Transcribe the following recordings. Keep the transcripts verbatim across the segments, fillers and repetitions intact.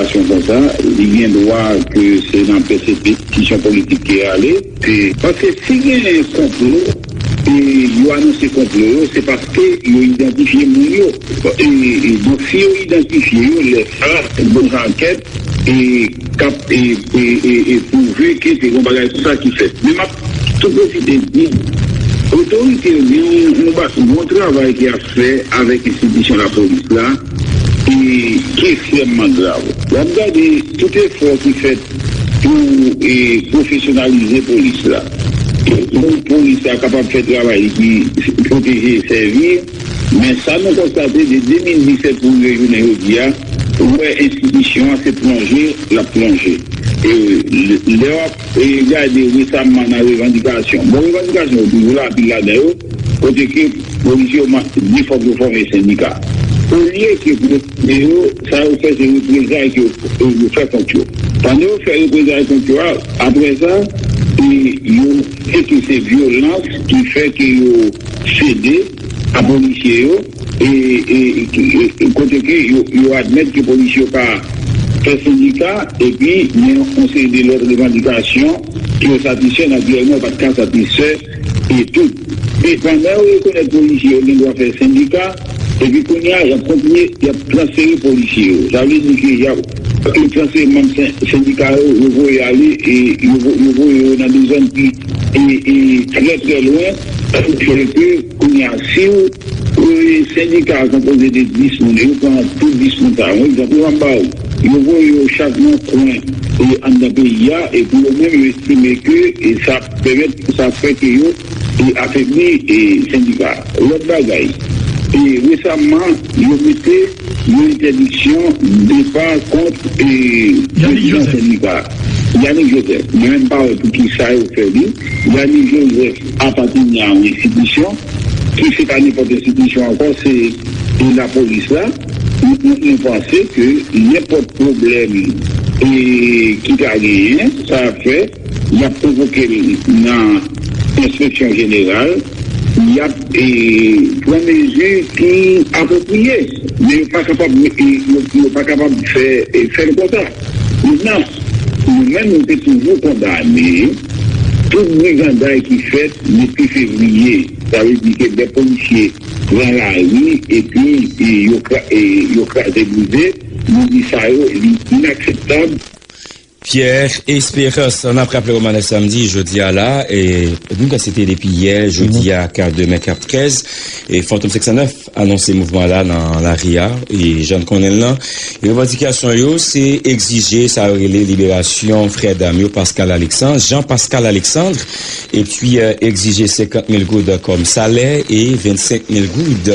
Sitiyasyon konsa, li gen dwa ke se nan pèsekitisyon politik ke y ale. Se, paske si gen konplo, e yo anonse konplo yo, se paske yo idantifye moun yo. E, e, donk, si yo idantifye yo, lè sa, se bon jan ankèt, e k ap, e, e, e, e pwouve ke se yon bagay konsa ki fèt. Men m ap tou pwofite di, otorite yo gen yon, yon ba-, yon travay ki ap fè avèk enstitisyon lapolis la, e ki ekstrèmman grav. W ap gade tout efò ki fèt pou, e, pwofesyonalize polis la. E pou polis la kapab fè travay li ki pwoteje e sèvi, men sa nou konstate de de mil disèt pou rive jounen jodi a, ou wè enstitisyon an se plonje l ap plonje. E lè, lè w ap, e, gade resaman nan revandikasyon, bon, revandikasyon yo toujou la, anpil ladan yo, kote ke polisye yo ma-, di fòk yo fòme sendika. Olye ke pou yo, sa yo fè se reprezay ke yo, yo fè kont yo. Pandan yo fè reprezay kont yo a, apre sa, e yo di ke se vyolans ki fè ke yo sede a polisye yo, e, e, e, e kote ke yo, yo admèt ke polisye yo pa fè sendika, epi gen yon seri de lòt revandikasyon ke yo satisfè, natirèlman, yo pa t ka satisfè, e tout. E pandan yo rekonèt polisye yo gen dwa fè sendika, epi kounye a, y ap kontinye, y ap transfere polisye yo. Sa vle di ke y ap, yo transfere manm sen-, sendika yo, yo voye ale, e yo vo-, yo voye yo nan de zòn ki, e, e, trè, trè lwen, ki fè ke kounye a, si w, e, sendika a konpoze de dis moun, e yo pran tout dis moun sa yo, egzanp, yo ban m ba w, yo voye yo chak nan kwen, e, anndan peyi a, e pou yo menm, yo estime ke, e sa pèmèt, sa fè ke yo, e, afebli, e, sendika a. Lòt bagay, e, resaman, yo mete yon entèdiksyon depa kont, e, prezidan sendika a, Yanick Joseph. Mwen menm pa wè pou ki sa yo fè li. Yanick Joseph apateni a yon enstitisyon ki se pa nenpòt enstitisyon ankò, se, e, lapolis la. Nou, nou, nou panse ke nenpòt pwoblèm, e, ki ta genyen, sa ap fè y ap konvoke l nan enspeksyon jeneral, y ap, e, pran mezi ki apwopriye, men yo pa kapab, e, yo, yo pa kapab fè, e, fè l konsa. Mentnan, nou menm, nou te toujou kondane tout briganday ki fèt depi fevriye. Sa vle di ke de polisye pran lari epi, e, yo kra-, e, yo kraze brize. Nou di sa yo, li inakseptab. Pierre Espérance, n ap raple w, Manè Samdi, jodi a la, e, nou ka site depi yè, jodi a, ka demen, ka trèz, e Fantom senk san nèf anonse mouvman la nan lari a, e jan n konnen l lan. Revandikasyon yo, se egzije sa yo rele liberasyon frè dam yo, Pascal Alexandre, Jean Pascal Alexandre, epi, e, egzije senkant mil goud kòm salè e vennsenk mil goud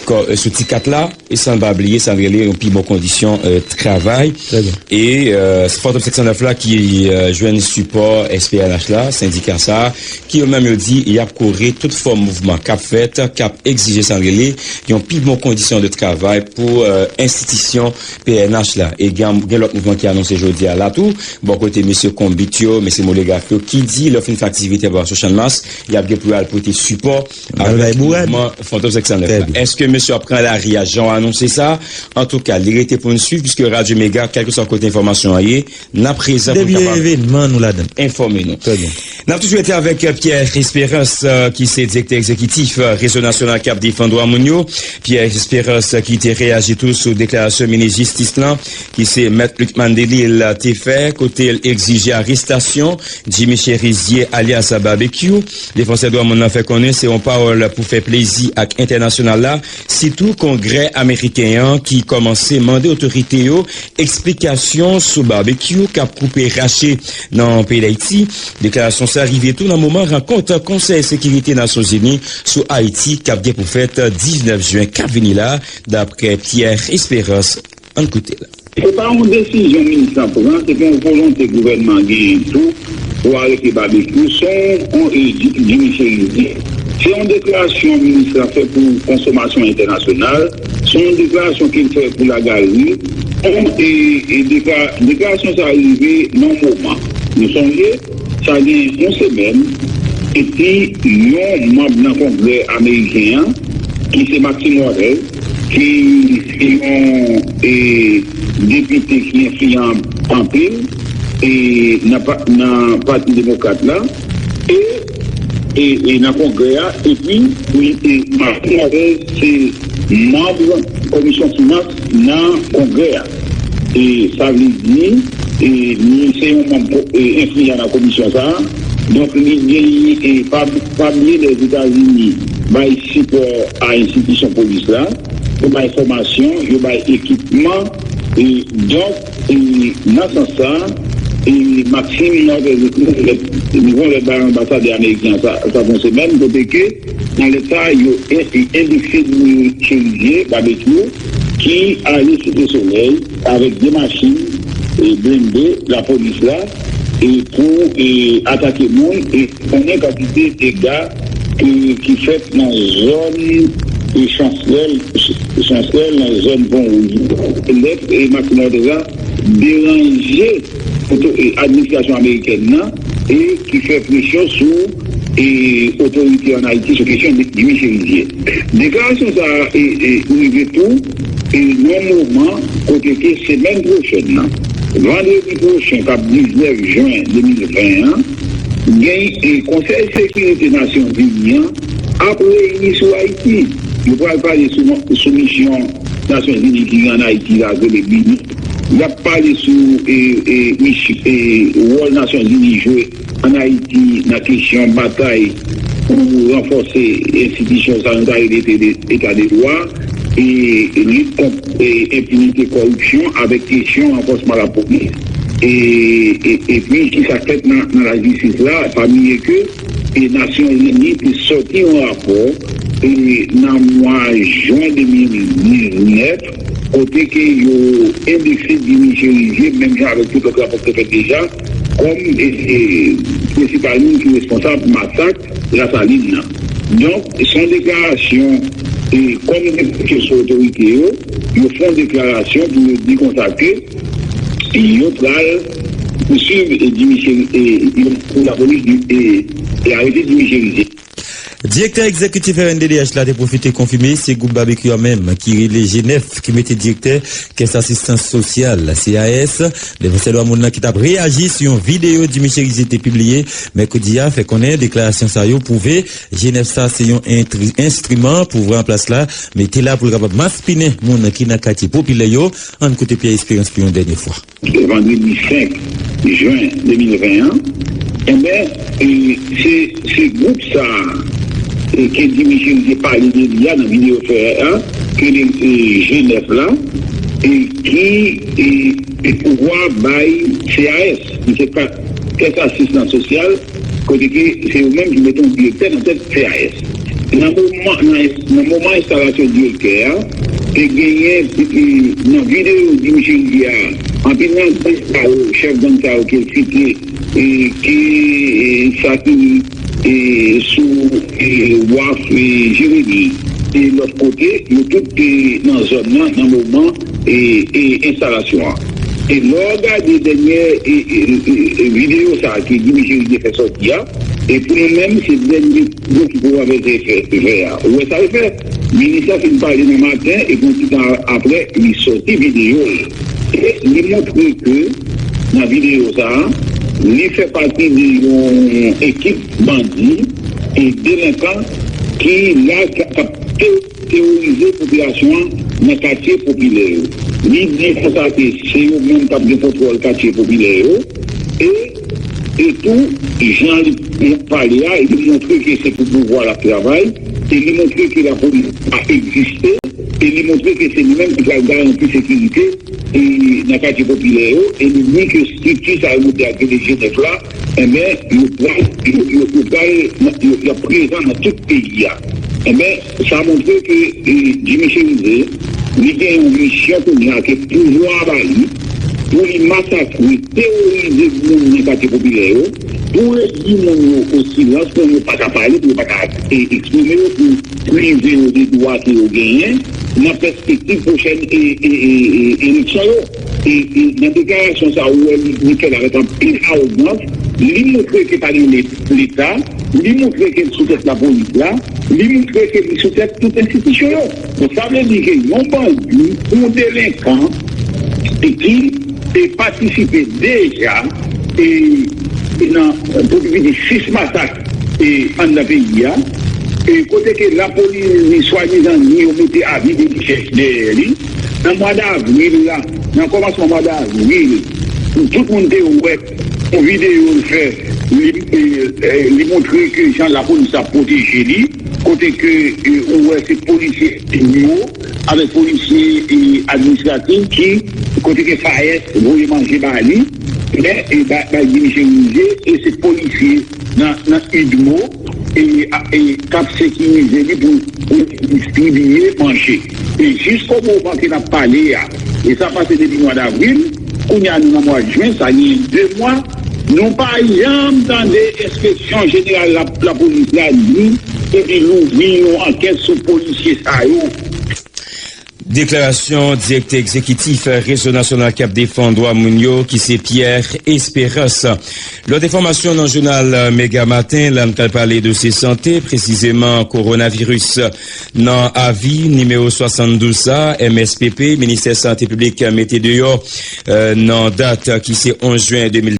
kò-, e, sou ti kat la. E san n pa bliye, sa n rele yon pi bon kondisyon, e, travay. Trè byen. E, e, se Fantom senk san nèf la ki, e, jwenn sipò S P N H la, sendika sa a, ki yo menm yo di y ap kore tout fòm mouvman k ap fèt, k ap egzije sa n rele yon pi bon kondisyon de travay pou, e, enstitisyon P N H la. E gen, gen lòt mouvman ki anonse jodi a la tou, bò kote mesye Konbit yo, mesye Molegraf yo, ki di lè yo fin fè aktivite anba sou Channmas, y ap gen pou y al pote sipò avèk mouvman Fantom senk san nèf la. Èske mesye ap pran lari a jan w anonse sa? Antouka, li rete pou n swiv, piske Radyo Mega, kèlkeswa kote enfòmasyon an ye, n ap prezan pou n kapab enfòme nou. N ap toujou rete avèk, e, Pierre Espérance, e, ki se direktè egzekitif, e, Rezo Nasyonal k ap Defann Dwa Moun yo. Pierre Espérance, e, ki te reyaji tou sou deklarasyon minis jistis lan, ki se Mèt Lucmane Delille, te fè, kote l egzije arestasyon Jimmy Chérizier, alyas Babekyou. Defansè dwa moun nan fè konnen se yon pawòl pou fè plezi ak entènasyonal la, sitou Kongrè ameriken an ki kòmanse mande otorite yo eksplikasyon sou Babekyou k ap koupe rache nan peyi Dayiti. Deklarasyon sa rive tou nan moman rankont Konsèy Sekirite Nasyonzini sou Ayiti k ap gen pou fèt diznèf jen k ap vini la, daprè Pierre Espérance. Ann koute l. Se pa yon desizyon minis lan pran, se te yon volonte gouvènman genyen tou pou arete Babekyou, se yon, e, Jimmy Chérizier. Se yon deklarasyon minis la fè pou konsomasyon entènasyonal, se yon deklarasyon ke l fè pou lagalri. Bon, e, e dekla-, deklarasyon sa a rive nan yon moman. Nou sonje, sa gen yon semèn, epi yon manm nan Kongrè ameriken an, ki se Maxine Waters, ki se yon e, depite ki enfliyan anpil e, nan, pa- nan Pati Demokrat la e, e, e nan Kongrè a, epi li, e, Martin Moises se manm Komisyon Finans nan Kongrè a. E sa vle di, e, li se yon manm ko- e, enfliyan nan komisyon sa a. Donk, li genyen, e, pa, pa bliye Lèzetazini bay sipò a enstitisyon polis la, yo bay fòmasyon, yo bay ekipman, e, donk, e, nan sans sa, e, Maxime Moises li gon lèt bay anbasadè ameriken an sa, sa fè yon semèn, kote ke nan lèt sa, yo en- endekse Dimi Cherizier, Babekyou, ki ale Site Solèy avèk de machin e blende lapolis la e pou e atake moun e konnen kantite dega ki, ki fèt nan zòn e Chansèl, Chansèl nan zòn Pon Wouj. Lèt e Maxime Moises la deranje oto- e administrasyon amerikèn nan e ki fè presyon sou e otorite ann Ayiti sou kesyon Dimi Cherizier. Deklarasyon sa a e, e rive tou e nan moman kote ke semèn pwochèn nan, vandredi pwochen k ap diznèf jen de mil ven an, gen e Konsèy Sekirite Nasyonzini an ap reyini sou Ayiti. Yo pral pale sou, sou misyon Nasyonzini ki gen ann Ayiti la, rele BINUH. Y ap pale sou e, e, mich- e, wòl Nasyonzini jwe ann Ayiti nan kesyon batay pou ranfòse enstitisyon sa nou ta rele eta de, eta de dwa, e lit kont e, enpinite, kòripsyon, avèk kesyon ranfòsman lapolis. E, e, epi, ki sa k fèt nan, nan lajistis la, pa bliye ke e Nasyonzini te sòti yon rapò e nan mwa jen de mil diznèf, kote ke yo endekse Dimi Cherizier, menm jan avèk tout lòt rapò ki te fèt deja, kòm e, e, prensipal moun ki responsab masak Lasalin nan. Donk, se yon deklarasyon, e kòm depite sou otorite yo, yo fè yon deklarasyon pou yo di konsa ke yo pral pouswiv e Dimi Cheri- e, e, lapolis di- e, e arete Dimi Cherizier. Direktè egzekitif R N D D H la te pwofite konfime se gwoup Babekyou a menm ki rele G nèf ki mete direktè Kès Asistans Sosyal, C A S. Defansè dwa moun nan ki t ap reyaji sou yon videyo Dimi Cherizier te pibliye mèkredi a fè konnen deklarasyon sa yo pwouve G nèf sa se yon entri- enstriman pouvwa an plas la mete la pou l kapab maspinen moun ki nan katye popilè yo. Ann koute Pierre Espérance pou yon dènye fwa. Vandredi senk jen de mil ven an, enben, e, se, se gwoup sa a, e, ke Dimi Cherizier te pale de li a nan videyo fè a, ke li, e, G nèf la, e, ki, e, e pouvwa bay C A S, ki se ka- Kès Asistans Sosyal, kote ke se yo menm ki mete yon direktè nan tèt C A S. Nan moman, nan, nan moman enstalasyon direktè a, te genyen, e, nan videyo Dimi Cherizier a, anpil nan gang sa yo, chèf gang sa yo ke l site, e, ke, e, sa ki, e, sou, e, waf, e, Jeremi, e lòt kote, yo tout te nan zòn nan, nan moman, e, e, enstalasyon an. E lè w gade dènyè, e, e, e, e, videyo sa a ke Dimi Cherizier fè sòti a, e pou nou menm, se dènye videyo ki pwovèzè fè, fè a. Ou wè sa l fè? Minis la fin pale nan maten, epi yon ti tan apre, li sòti videyo l. E li montre ke, nan videyo sa a, li fè pati de yon ekip bandi e delenkan ki la k ap te- teworize popilasyon an nan katye popilè yo. Li di konsa ke se yo menm k ap gen kontwòl katye popilè yo, e, e tou, jan li pale a, li montre ke se pou pouvwa l ap travay, e li montre ke lapolis pa egziste, e li montre ke se li menm ki pral garanti sekirite e nan katye popilè yo, e li di ke estrikti sa yo monte ak G nèf la, enben, yo pral, yo, yo, yo pral, yo, y ap prezan nan tout peyi a. Enben, sa montre ke, e, Jimmy Chérizier, li gen yon misyon kounye a ke pouvwa a ba li, pou li masakre, teworize moun nan katye popilè yo, pou redui moun yo o silans, pou yo pa ka pale, pou yo pa ka, e, eksprime yo, pou prive yo de dwa ke yo genyen nan pèspektiv pwochèn e, e, e, e, eleksyon yo. E, e nan deklarasyon sa a, ou wè li, li fè l avèk anpil awogans, li montre ke pa gen le- Leta, Li montre ke l sou tèt lapolis la, li montre ke li sou tèt tout enstitisyon yo. Donk, sa vle di ke yon bandi, yon delenkan, e ki te patisipe deja e, e nan pou pi piti sis masak e anndan peyi a, e kote ke lapolis li swadizan ni yo mete avi de richès dèyè li. Nan mwa davril la, nan kòmansman mwa davril, tout moun te wè yon videyo l fè, li, e, e, li montre ke jan lapolis ap pwoteje li, kote ke, e, ou wè se polisye yo avèk polisye, e, administratif ki, kote ke FAES voye manje ba li, men, e, ba, ba li manje, e se polisye nan, nan UDMO, e, a, e k ap sekirize li pou, pou distribiye manje. E jiskomoman ke n ap pale a, e sa pase depi mwa davril, kounye a nou nan mwa jen, sa gen de mwa, nou pa janm tande enspeksyon jeneral la, lapolis la di epi louvri yon ankèt sou polisye sa yo. Deklarasyon direktè egzekitif Rezo Nasyonal k ap Defann Dwa Moun yo, ki se Pierre Espérance. Lòt enfòmasyon nan jounal Mega Maten, la n pral pale dosye sante, presizeman kowonaviris. Nan avi nimewo swasanndouz sa, M S P P, Ministè Sante Piblik, mete deyò, eh, nan dat ki se onz jen de mil